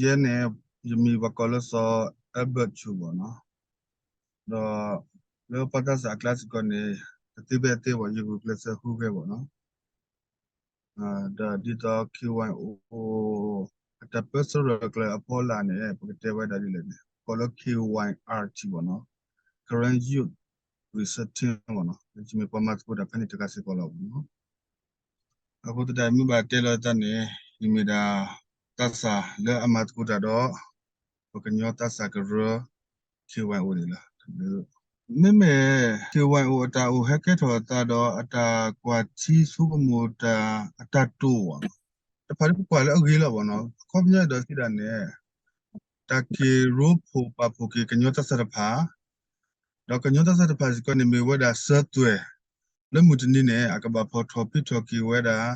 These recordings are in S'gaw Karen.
ယဲန့ၣ် ယမံၤပှၤကိးလၢစီၤ Albert Chu ဘၣ်နီၤ. ဒီးလၢပှၤသးစၢ်အကျါစ့ၢ်ကီးန့ၣ် တသ့ဖဲအသ့ဘၣ် ယဂုာ်ကျဲးစၢးဟူးဂဲၤဘၣ်နီၤ. ဒီးဒ်သိး K Y O အတၢ်ပၢဆှၢကျၢၤအဖီလာ်န့ၣ် ပကတဲဝဲဒၣ်ဒ်လဲၣ်န့ၣ် ကိးလၢ K Y R T ဘၣ်နီၤ, Karen Youth Research Team ဘၣ်နီၤ, ယမ့ၢ်ပှၤမၤသကိးတၢ်ဖဲန့ၣ်တဂၤစ့ၢ်ကီးလီၤဘၣ်နီၤ. အဃိသတး မ့ၢ်ဘၣ်တဲလီၤသးန့ၣ် ယမ့ၢ်ဒၣ် သးစၢ်လၢအမၤသကိးတၢ်ဒီး ပကညီသးစၢ်ကရၢ K Y O န့ၣ်လီၤ. မ့မ့ၢ် K Y O အတၢ်အိၣ်ဟဲကဲထီၣ်အသးဒီး အတၢ်ကွၢ်ထံဆိကမိၣ်တၢ် အတၢ်တိာ်ဘၣ်နီၤ, တဖၣ်ဒ်ပကွၢ်လၢအဂ့ၤလီၤဘၣ်နီၤ. အခီပညီဒီးစံးဒၣ်န့ၣ် တၢ်က့ၤရိဖှိၣ်ပာ်ဖှိၣ်က့ၤကညီသးစၢ်တဖၣ် ဒီးကညီသးစၢ်တဖၣ်စ့ၢ်ကီးန့ၣ် မ့ၢ်ဝဲဒၣ်စၢၤသွဲၣ် လၢမုၢ်တနံၤန့ၣ် အကဘၣ်ဖီၣ်ထီၣ်ဖံးထီၣ်က့ၤဝဲဒၣ်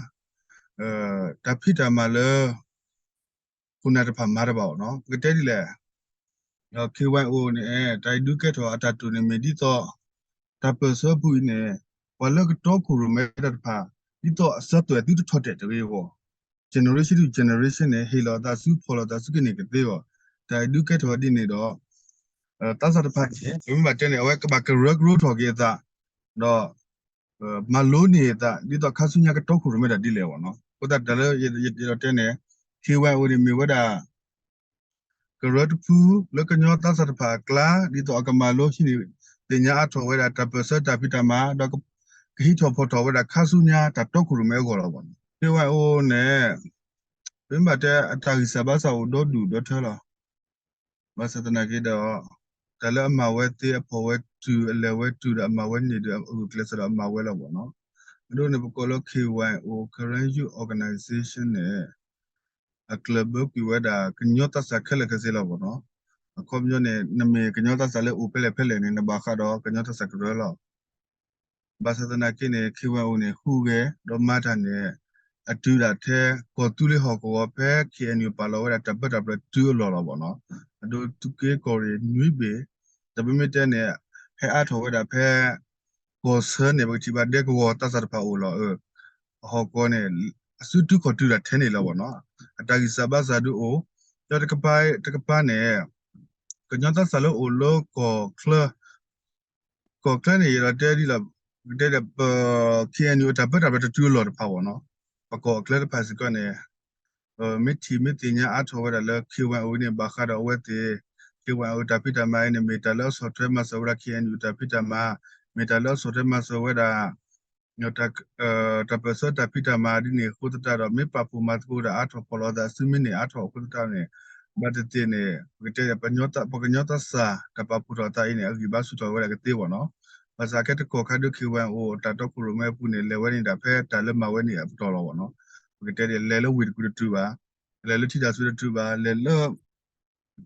တၢ်ဖံးတၢ်မၤလၢ ခိၣ်နၢ်တဖၣ်မၤတဘၣ်ဘၣ်နီၤ. ပကတဲဒ်လဲၣ် ဒီး K Y O န့ၣ် တၢ်အံၤဒုးကဲထီၣ်အတၢ်တိာ်န့ၣ်မ့ၢ်ဒ်သိး တၢ်ပၢၢ်ဆၢအပူၤအံၤန့ၣ် ပှၤလၢကတီခိၣ်ရိၣ်မဲတၢ်တဖၣ် ဒ်သိးအစၢၤသွဲၣ်သုတထီၣ်တဲာ်တဂ့ၤအဂီၢ် generation to generation န့ၣ် ဟ့ၣ်လီၤအသးဆူဖီၣ်လီၤအသးဆူကန့ၢ်ကသ့အဂီၢ် တၢ်အံၤဒုးကဲထီၣ်ဒ်န့ၣ်ဒီး သးစၢ်တဖၣ်န့ၣ် ပမ့ၢ်ဘၣ်တဲန့ၣ် အဝဲကဘၣ်ကရၢကရိထီၣ်က့ၤအသး ဒီး မၤလိန့ၢ်အသး ဒ်သိးခါဆူညါကတီခိၣ်ရိၣ်မဲတၢ်ဒ်လဲၣ်ဘၣ်နီၤ. အဃိသတးတၢ်လၢယအဲၣ်ဒိးတဲန့ၣ် K Y O န့ၣ်မ့ၢ်ဝဲဒၣ် ကရၢတဖုလၢကညီသးစၢ်တဖၣ်အကျါ ဒ်သိးအကမၤလိဟံးန့ၢ်သ့ၣ်ညါအါထီၣ်ဝဲဒၣ်တၢ်ပၢၢ်ဆၢတၢ်ဖံးတၢ်မၤ ဒီးကဟံးထီၣ်ဖီၣ်ထီၣ်ဝဲဒၣ်ခါဆူညါတၢ်တီခိၣ်ရိၣ်မဲအဂီၢ်လီၤဘၣ်နီၤ. K Y O န့ၣ် ပမ့ၢ်ဘၣ်တဲအတၢ်ဂံၢ်စၢ်ဘါစၢ်အိၣ်ဒီဒူၣ်ဒီထၢလီၤ. ဘၣ်ဆၣ်သနာ်က့ဒီး တၢ်လၢအမၤဝဲသ့အဖီၣ်ဝဲတုၤအလဲၤဝဲတုၤဒီးအမၤဝဲန့ၢ်ဒီးအဂုာ်ကျဲးစၢးဒီးအမၤဝဲလီၤဘၣ်နီၤ. အဒိန့ၣ် ပကိးလၢ K Y O Karen Youth Organization န့ၣ် အကျၢၢ်ဘၢကွံာ်ဝဲဒၣ်ကညီသးစၢ်ခဲလၢာ်ခဲဆ့လီၤဘၣ်နီၤ. အခီပညီန့ၣ် နမ့ၢ်ကညီသးစၢ်လၢအိၣ်ဖဲလဲၣ်ဖဲလဲၣ်န့ၣ် နဘၣ်ဃးဒီးကညီသးစၢ်ကရၢလီၤ. ဘၣ်ဆၣ်သနာ်က့န့ၣ် K Y O န့ၣ် ဟူးဂဲၤဒီးမၤတၢ်န့ၣ် အတုၤဒၣ်ထဲ ကီၢ်သူလ့ၤဟီၣ်ကဝီၤဖဲ K N U ပာ်လီၤဝဲဒၣ်တၢ်ပၢတၢ်ပြးတုၤအလီၢ်လီၤဘၣ်နီၤ. အဒိ သုးက့ကီၢ်ရ့ၣ်နွံဘ့ၣ် တၢ်ပမ့ၢ်တဲန့ၣ် ဟဲအါထီၣ်ဝဲဒၣ်ဖဲ ကီၢ်ဆၢန့ၣ် ပကထံၣ်ဘၣ်ဒဲကဝီၤသးစၢ်တဖၣ်အိၣ်လီၤ. အဟီၣ်ကဝီၤန့ၣ် အစုတုၤခီၣ်တုၤဒၣ်ထဲန့ၣ်လီၤဘၣ်နီၤ. အတၢ်ဂံၢ်စၢ်ဘါစၢ်ဒုးအိၣ် ဒီးတကပၤတကပၤန့ၣ် ကညီသးစၢ်လၢအိၣ်လၢကီၢ်ချၢ ကီၢ်ချၢန့ၣ် ယအဲၣ်ဒိးတဲဒ်လီၤ, ကတဲဒီးပ K N U အတၢ်ပၢတၢ်ပြးတတုၤအလီၢ်တဖၣ်ဘၣ်နီၤ. ပကီၢ်အချၢတဖၣ်စ့ၢ်ကီးန့ၣ် မ့ၢ်ထံၣ်မ့ၢ်သ့ၣ်ညါအါထီၣ်ဝဲဒၣ်လၢ K Y O န့ၣ် ဘၣ်ဃးဒီးအဝဲသ့ၣ် K Y O တၢ်ဖံးတၢ်မၤအံၤန့ၣ် မ့ၢ်တၢ်လၢအဆီၣ်ထွဲမၤစၢၤဝဲဒၣ် K N U တၢ်ဖံးတၢ်မၤ, မ့ၢ်တၢ်လၢအဆီၣ်ထွဲမၤစၢၤဝဲဒၣ် တၢ်ပၢၢ်ဆၢတၢ်ဖံးတၢ်မၤဒ်န့ၣ်အဃိသတးဒီး မ့ၢ်ပာ်ဖှိၣ်မၤသကိးတၢ်အါထီၣ် ဖီၣ်လီၤအသးဆူမ့ၢ်န့ၢ်အါထီၣ်အဃိသတးန့ၣ် ဘၣ်သ့ၣ်သ့ၣ်န့ၣ် ပကတဲ ပကညီသးစၢ်တၢ်ပာ်ဖှိၣ်ထီၣ်အသးအံၤန့ၣ် အဂံၢ်ဘါဆူၣ်ထီၣ်ဝဲဒၣ်ကသ့ဘၣ်နီၤ. ဘၣ်ဆၣ်ခဲတကီၢ်ခါဒုး K Y O တၢ်တီခိၣ်ရိၣ်မဲအပူၤန့ၣ် လဲၤဝဲန့ၣ်ဒၣ်ဖဲတၢ်လၢမၤဝဲန့ၣ်အပတီၢ်လီၤဘၣ်နီၤ. ပကတဲဒ်လဲၣ်လၢဝ့ၢ်တကူၣ်တတုၤဘၣ်, လဲၤလၢထံတၢ်စူတတုၤဘၣ်, လဲၤလၢ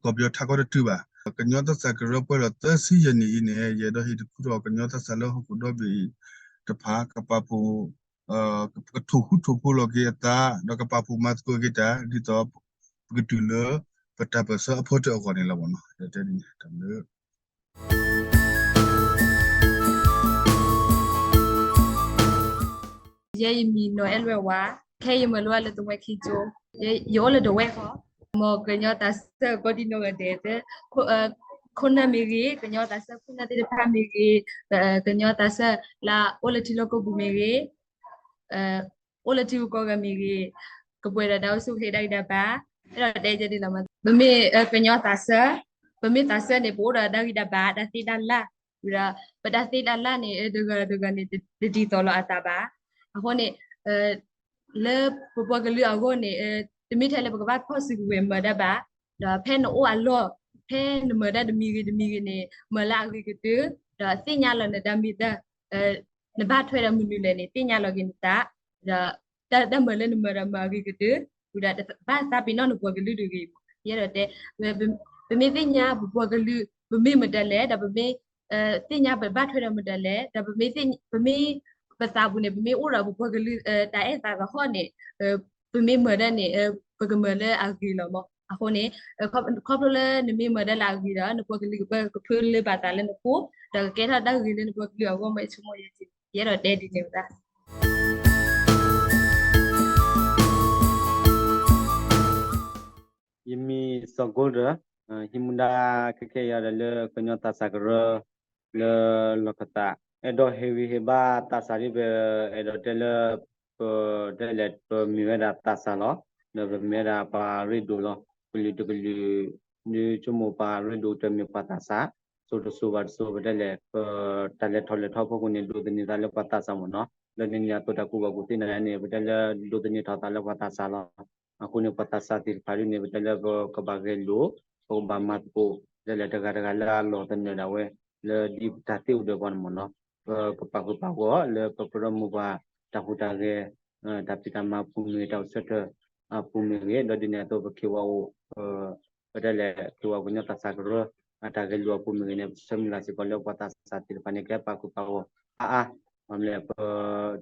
ကီၢ်ပယီၤထးခီတတုၤဘၣ်. ကညီသးစၢ်ကရၢပှဲၤဒီးသၢဆံယဲၢ်နံၣ်အံၤန့ၣ် ယအဲၣ်ဒိးဟ့ၣ်တခူထီၣ်ကညီသးစၢ်လၢဟီၣ်ခိၣ်ဒီဘ့ၣ်အံၤတဖၣ် ကပာ်ဖှိၣ် ကထိၣ်ဃူထိၣ်ဖိးလီၤက့ၤအသး ဒီးကပာ်ဖှိၣ်မၤသကိးက့ၤတၢ် ဒ်သိး ပကတုၤလၢ ပတၢ်ပၢၢ်ဆၢအဖီတၢၢ်အဂီၢ်န့ၣ်လီၤဘၣ်နီၤ. တဲန့ၣ်တၢ်လၢ ယဲယမံၤနီၢ်အဲလွဲၢ်ဝါ, ခဲယမၤလိလၢသဝဲခံကၠိ, ယအိၣ်လၢဒဝဲၢ်ဃီ, မ်ကညီသးစၢ်ကီးဒံနီၢ်ဂၤဒဲး, ခိၣ်နၢ်မ့ၢ်ဂ့ၤ, ကညီသးစၢ်ခိၣ်နၢ်သ့ၣ်တဖၣ်မ့ၢ်ဂ့ၤ, ကညီသးစၢ်လၢအိၣ်လၢထံလီၢ်ကီၢ်ပူၤမ့ၢ်ဂ့ၤ အိၣ်လၢထံဂုၤကီၢ်ဂၤမ့ၢ်ဂ့ၤ, ကပှဲၤဒီးတၢ်အိၣ်ဆူၣ်အိၣ်ချ့တၢ်ဂံၢ်တၢ်ဘါ, အဲၣ်ဒိးတဲဒ်န့ၣ်လီၤ. ပမ့ၢ်ကညီသးစၢ်, ပမ့ၢ်သးစၢ်န့ၣ် ပအိၣ်ဒီးတၢ်ဂံၢ်တၢ်ဘါ တၢ်သ့တၢ်လၢ်, ဝံၤဒီး ပတၢ်သ့တၢ်လၢ်န့ၣ် တဂၤတဂၤန့ၣ် တဒ်သိးလိာ်အသးဘၣ်. အဃိန့ၣ် လၢပပှၤကလုာ်အဂီၢ်န့ၣ် တမ့ၢ်ထဲလၢပကဘၣ်ဖီၣ်စုကဝဲၤမၤတၢ်ဘၣ်, ဒီးဖဲနအိၣ်အလီၢ်, ဖဲနမၤတၢ်တမံၤဂ့ၤတမံၤဂ့ၤန့ၣ် မၤလၢအဂ့ၤကတၢၢ်, ဒီးသ့ၣ်ညါလီၤနတၢ်မ့ၢ်တၢ် နဘၣ်ထွဲဒီးမနုၤလဲၣ်န့ၣ် သ့ၣ်ညါလီၤက့ၤနသး, ဒီးတၢ်မၤလၢနမၤဒီးမၤအဂ့ၤကတၢၢ်, ဝံၤဒီးတဘၣ်သးပ့ၤနီၣ်နပှၤကလုာ်တဂ့ၤ. ယအဲၣ်ဒိးတဲ ပမ့ၢ်သ့ၣ်ညါပပှၤကလုာ် ပမ့ၢ်မတၤလဲၣ်, ဒီးပမ့ၢ် သ့ၣ်ညါပဘၣ်ထွဲဒီးမတၤလဲၣ်, ဒီးပမ့ၢ် ပမ့ၢ်ပသးပူၤန့ၣ် ပမ့ၢ်အိၣ်ဒီးပပှၤကလုာ် တၢ်အဲၣ်သးသဟီၣ်န့ၣ် ပမ့ၢ်မၤတၢ်န့ၣ် ပကမၤလၢအဂ့ၤလီၤမး. အဃိန့ၣ် ခီဖျိလၢနမ့ၢ်မၤတၢ်လၢအဂ့ၤဒီး နပှၤကလုာ်ကပၢကဖၢလၢဘၣ်သးလၢနဃိ, ဒီးကကဲထီၣ်တၢ်ဂ့ၤလၢနပှၤကလုာ်အဂီၢ်မး ဆိကမိၣ်ယဲ, ယအဲၣ်ဒိးတဲဒ်န့ၣ်ဝဲဒၣ်. ယမံၤ ယစံးကိးဒီး ဟံးမူဒါခဲခဲအံၤဒီးလၢကညီသးစၢ်ကရၢ လၢလီၢ်ခၢၣ်သး အဲၣ်ဒိးဟ့ၣ်ဂံၢ်ဟ့ၣ်ဘါသးစၢ်ဒ်ပ အဲၣ်ဒိးတဲလၢ ပတဲလဲၣ် ပမ့ၢ်ဝဲဒၣ်သးစၢ်လီၤ. ဒီးပမ့ၢ်ဝဲဒၣ်ပှၤရ့ဒိၣ်လီၤ. ကလုာ်တကလုာ် ဒုးဆိကမိၣ်ပှၤရ့ဒိၣ်တမ့ၢ်ပှၤသးစၢ် စိၤတစိၤဘၣ်တစိၤ ပတဲလဲၣ် ပတၢ်လဲၤထီၣ်လဲၤထီအဖီခိၣ်န့ၣ် ဒိးသန့ၤသးလၢပှၤသးစၢ်မ့ၢ်နီၤ. လၢန့ၣ်အသိးတၢ်ကူၣ်ဘၣ်ကူၣ်သ့န့ၣ်န့ၣ် ပတဲလၢဒိးသန့ၤထီၣ်သးလၢပှၤသးစၢ်လီၤ. အဃိန့ၣ် ပှၤသးစၢ်သ့ၣ်တဖၣ်ဒ်န့ၣ် ပတဲလၢပကဘၣ်ဂဲၤလိာ် ပကဘၣ်မၤသကိး ပတဲလဲၣ် တဂၤတဂၤလၢအလီၢ်သနၢၣ်ဒၣ်ဝဲ လၢဒ်ပတၢ်သ့အိၣ်ဒီးပှၤန့ၣ်မ့ၢ်နီၤ. ပကပာ်ဃုာ်ပာ်ဂီၢ်လၢပကရၢမိၢ်ပှၢ် တၢ်ဟူးတၢ်ဂဲၤ တၢ်ဖံးတၢ်မၤအပူၤမ့ၢ်ဂ့ၤ တၢ်အိၣ်ဆၢထၢၣ်အပူၤမ့ၢ်ဂ့ၤ ဒီးဒ်န့ၣ်အသိးပ K Y O ပတဲလဲၣ် K Y O ကညီသးစၢ်ကရၢ အတၢ်ဂဲၤလိာ်အပူၤမ့ၢ်ဂ့ၤန့ၣ် ပဆၢမုၢ်လၢ်စ့ၢ်ကီးလၢပှၤသးစၢ်သ့ၣ်တဖၣ်န့ၣ် ကဟဲပာ်ဃုာ်ပာ်ဂီၢ်အါအါ မ့ၢ်လဲၣ် ပ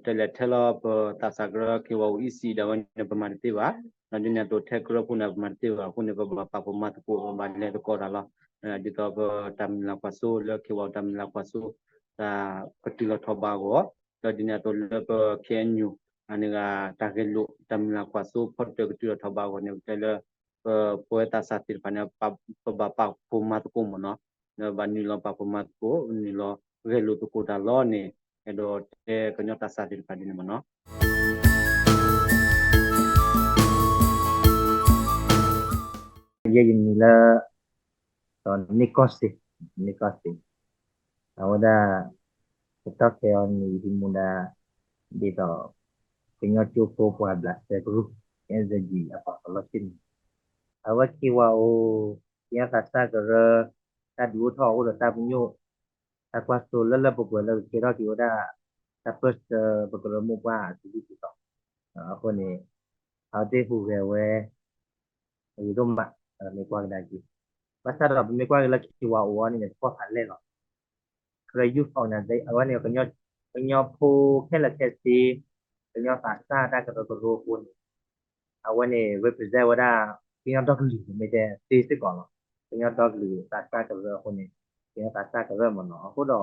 တဲလဲၣ်ထဲလီၤပသးစၢ်ကရၢ K Y O E C ဒၣ်ဝဲန့ၣ် ပမၤတသ့ဘၣ်. ဒီးဒ်န့ၣ်အသိးထဲကရၢဖိန့ၣ် ပမၤတသ့ဘၣ်. အဃိန့ၣ် ပဘၣ်ပာ်ဖှိၣ်မၤသကိး ပဘၣ်လဲၤသကိးတၢ်လီၤ. ဒ်သိးပတၢ်မုၢ်လၢ်ကွၢ်စိလၢ K Y O တၢ်မုၢ်လၢ်ကွၢ်စိ တၢ်ကတုၤလီၤထီၣ်ဘးအဂီၢ် ဒီးဒ်န့ၣ်အသိးလၢပ K N U အန့ၣ်ဂ့ၤ တၢ်ဂဲၤလိာ် တၢ်မုၢ်လၢ်ကွၢ်စိ ဖီတၢၣ်ကတုၤလီၤထီၣ်ဘးအဂီၢ်န့ၣ် ပတဲလၢ ပ ပဝဲသးစၢ်သ့ၣ်တဖၣ်န့ၣ် ပဘၣ်ပာ်ဖှိၣ်မၤသကိးမ့ၢ်နီၤ. ဒီးဘၣ်နုာ်လီၤပာ်ဖှိၣ်မၤသကိး နုာ်လီၤဂဲၤလိာ်သကိးတၢ်လီၤန့ၣ် အဲၣ်ဒိးတဲကညီသးစၢ်သ့ၣ်တဖၣ်ဒ်န့ၣ်မ့ၢ်နီၤ. ယဲယမံၤလၢ ဒီးန့ၢ်ကီၢ်စ့, န့ၢ်ကီၢ်စ့, အဝဲဒၣ် ကတီၢ်ခဲအံၤန့ၣ် ယဟံးမူဒါ ဒ်သိး ကညီကၠိဖိပှၤဘျးစဲကရူၢ် K N Z G အပှၤကလီၢ်ဆ့ၣ်န့ၣ် အဝဲ K Y O ကညီသးစၢ်ကရၢ တၢ်ဒုးအိၣ်ထီၣ်အိၣ်ဒီးတၢ်ပညိၣ် တၢ်ကွၢ်စိလၢလၢပှဲၤပှဲၤလၢကကဲထီၣ်က့ၤဝဲဒၣ် တၢ်ပၢၢ်ဆၢပကရၢမိၢ်ပှၢ်အစုဒုၣ်စုတီၤ အဃိန့ၣ် အဝဲသ့ၣ်ဟူးဂဲၤဝဲ အဂ့ၤဒိၣ်မး မ့ၢ်ကွၢ်ကဒါက့ၤ ဘၣ်ဆၣ်ဒီးပမ့ၢ်ကွၢ်က့ၤလၢ K Y O အံၤန့ၣ် တကီၢ်ဖးလဲၢ်လီၤ. Karen Youth Organization အဝဲန့ၣ် ကညီဖိခဲလၢာ်ခဲဆ့ ကညီသးစၢ်တၢ်ကရၢကရိအဃိန့ၣ် အဝဲန့ၣ် represent ဝဲဒၣ် ကညီဒီကလုာ်မ့ၢ်တဲသ့စ့ၢ်ကီးလီၤ. ကညီဒီကလုာ်သးစၢ်ကရၢအဃိန့ၣ် ကညီသးစၢ်ကရၢမ့ၢ်နီၤ. အဃိဒီး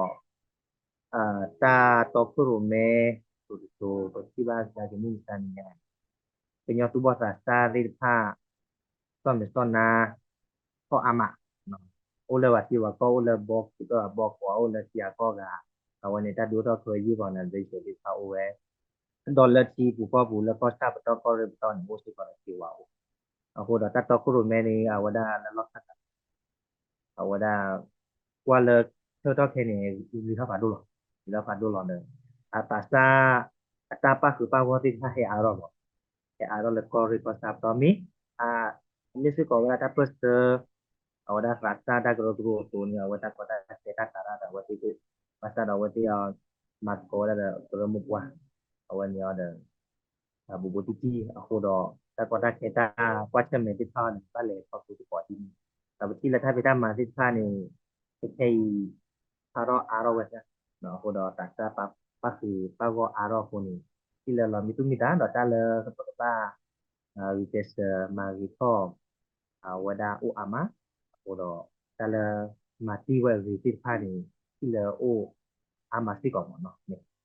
တၢ်တီခိၣ်ရိၣ်မဲ စိၤတစိၤ ပထံၣ်ဘၣ်ကဒါက့ၤမုၢ်မဆါန့ၣ် ကညီသူၣ်ဘီၣ်သးစၢ်သ့ၣ်တဖၣ် စီၣ်မဲာ်စီၣ်နါ ထီၣ်အါမး, အိၣ်လၢပှၤထံပှၤကီၢ် အိၣ်လၢဘီကီၢ်ဘီကီၢ် အိၣ်လၢထံဂၤကီၢ်ဂၤ, အဝဲန့ၣ် တၢ်ဒုးအိၣ်ထီၣ် Karen Youth Organization သ့ၣ်တဖၣ်အိၣ်ဝဲ ဒီးလၢထံပူၤကီၢ်ပူၤ လၢကီၢ်ဆၣ်ပတီၢ်ကီၢ်ရ့ၣ်ပတီၢ်န့ၣ် အိၣ်စ့ၢ်ကီးဒီး K Y O အဃိဒီး တၢ်တီခိၣ်ရိၣ်မဲန့ၣ် အဝဲဒၣ်လၢလီၢ်ခၢၣ်သး အဝဲဒၣ် ကွၢ်လၢထၢထီၣ်ခဲန့ၣ် ဂ့ၤထီၣ်ဖးဒိၣ်လီၤ. ဂ့ၤထီၣ်ဖးဒိၣ်လီၤဒီး အသးစၢ် အတၢ်ပၣ်ဃုာ်ပၣ်ဂီၢ်သ့ၣ်တဖၣ်ဟဲအါထီၣ်လီၤ. ဟဲအါထီၣ်လၢကီၢ်ရ့ၣ်ကီၢ်ဆၣ်ပတီၢ်မ့ၢ် မ့ၢ်စ့ၢ်ကီးဝဲဒၣ်တၢ်ပၢၢ်ဆၢ အဝဲဒၣ်သးစၢ်တၢ်ကရၢကရိအသိးန့ၣ် အဝဲတၢ်ကီတၢ်ခဲတၢ်ကးတၢ်ဒီးအဝဲသ့ၣ် ဘၣ်ဆၣ်ဒီးအဝဲသ့ၣ်အီၤ မၤသကိးဝဲဒၣ်ဒီးကရၢမိၢ်ပှၢ် အဝဲန့ၣ်အီၤဒီး ဘူးဘူးတံၢ်တံၢ်အဃိဒီး တၢ်ကီတၢ်ခဲတၢ်ကွၢ်ဆၢၣ်မဲာ်သ့ၣ်တဖၣ်န့ၣ် ဘၣ်လဲၤခီဖျိသကိးဒ်န့ၣ် ဒီးပထံၣ်လၢတၢ်ဖံးတၢ်မၤသ့ၣ်တဖၣ်န့ၣ် ခဲခဲအံၤ ဖးထီၣ်အါထီၣ်ဝဲဒၣ် အဃိဒီးသးစၢ်ပၣ်ဃုာ်ပၣ်ဂီၢ်အါထီၣ်အဃိန့ၣ် ထံၣ်လၢလီၤမံသူၣ်မံသးဒီးတၢ်လၢပကဘၣ် ဂုာ်ကျဲးစၢးမၤဂ့ၤထီၣ် အဝဲဒၣ်အိၣ်အါမး အဃိဒီး တၢ်လၢမၤတံၢ်ဝဲအဂ့ၤသ့ၣ်တဖၣ်န့ၣ် ထံၣ်လၢအိၣ်အါမးစ့ၢ်ကီးမ့ၢ်နီၤ